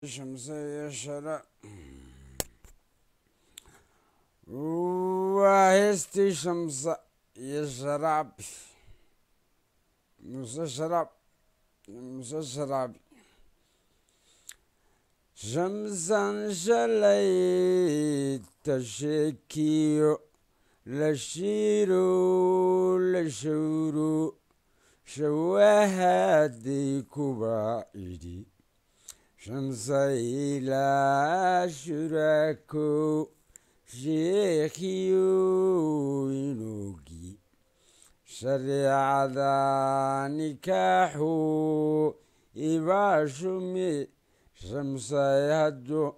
Shamsaya shara waa heestii Shamsa iyo Sharaabi, Muse Sharaab, Muse Sharaabi. Shamsan shalay tasheekiyo la shiiro la shawro shawahadii kuba idhi shamsayla shurako sheekhiyo inugi shareecada nikaaxu ibaashumi shamsay haddo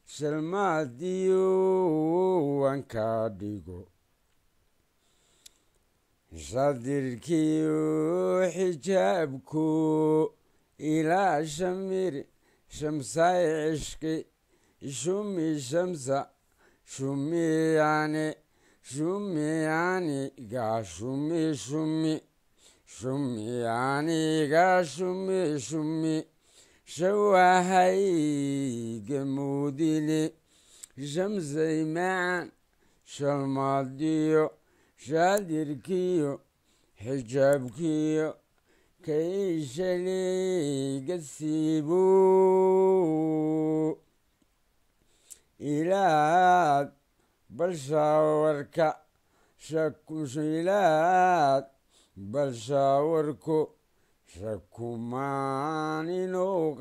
shalmaadiyo waan kaa dhigo shadirkiyo xijaabku ilaa shamir shamsay cishqi shumi shamsa shumiyane shumiyani ga shumi shumi shumiyani ga shumi shumi shawahay gamuudile shamsay macan shalmaadiyo shaadirkiyo xijaabkiyo kayshaliga siibo ilaad balshaawarka shakushilaad balshaawarku shakumaan inuu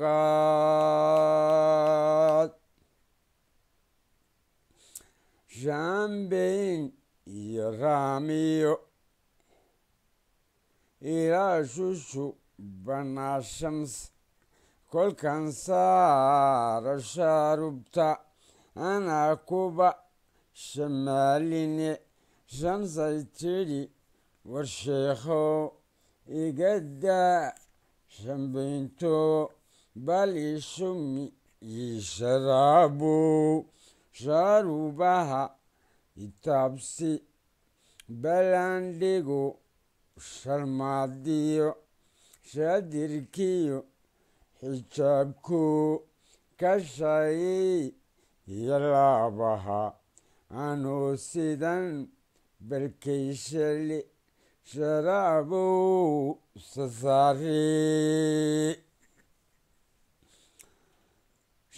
qaad shaambeyn iyo raamiyo ilaa shushu banaa shams kolkan saara shaarubta anaa kuba shamaaline shamsay tidhi war sheekhow igadaa shambaynto bal ishumi ii sharaabow shaarubaha itaabsi balandhigo shalmaadiyo shaadirkiyo xijaabku kashay iyo laabaha anuu sidan balkayshali sharaabow sasaari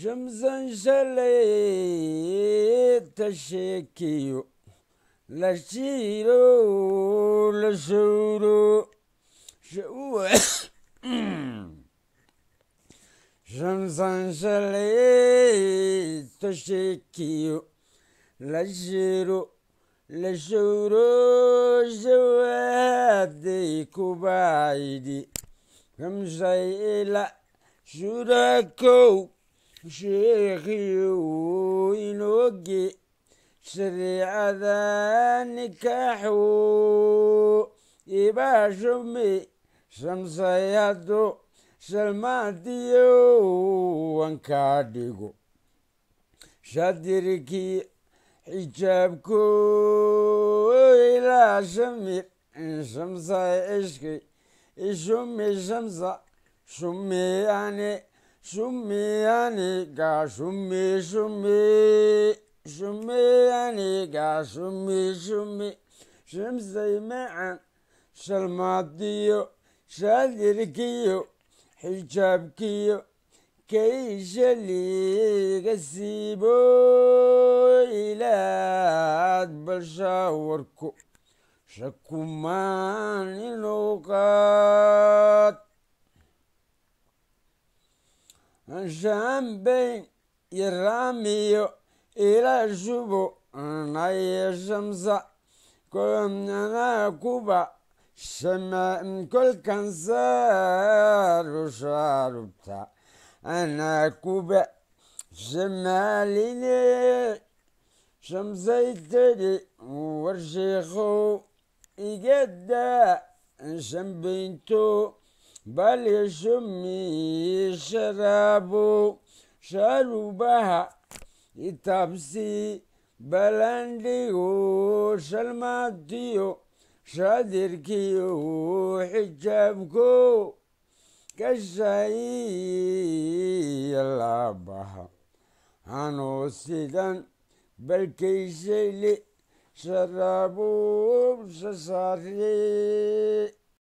shamsan shalay tasheekiyo la shiiro la shawro shamsan shalay tasheekiyo la shiiro la shawro shawaadii kubaaydi kamshay ila shurakow sheekhiyo inooge shareecada nikaaxu ibaashumi shamsayado shalmaadiyo waan kaa dhigo shadirkii xijaabku ilaa shamir shamsay cishqi ishumi shamsa shumiyane shumiyane ga shumi shumi shumiyane ga shumi shumi shamsay macan shalmaadiyo shaadirkiyo xijaabkiyo kayshaliga siibo ilaad balshaawarku shakumaan inuu qaad shaambayn iyo raamiyo ilaa shubo naye shamsa anaa kuba kolkan saaru shaarubta anaa kuba shamaaline shamsay tidhi war sheekhow igadaa shambaynto bal ishumi sharaabow shaarubaha itaabsi balandhigo shalmaadiyo shaadirkiyo xijaabko Gashaiyo laabaha anuu sidan balkaysayli sharabuubsa saari.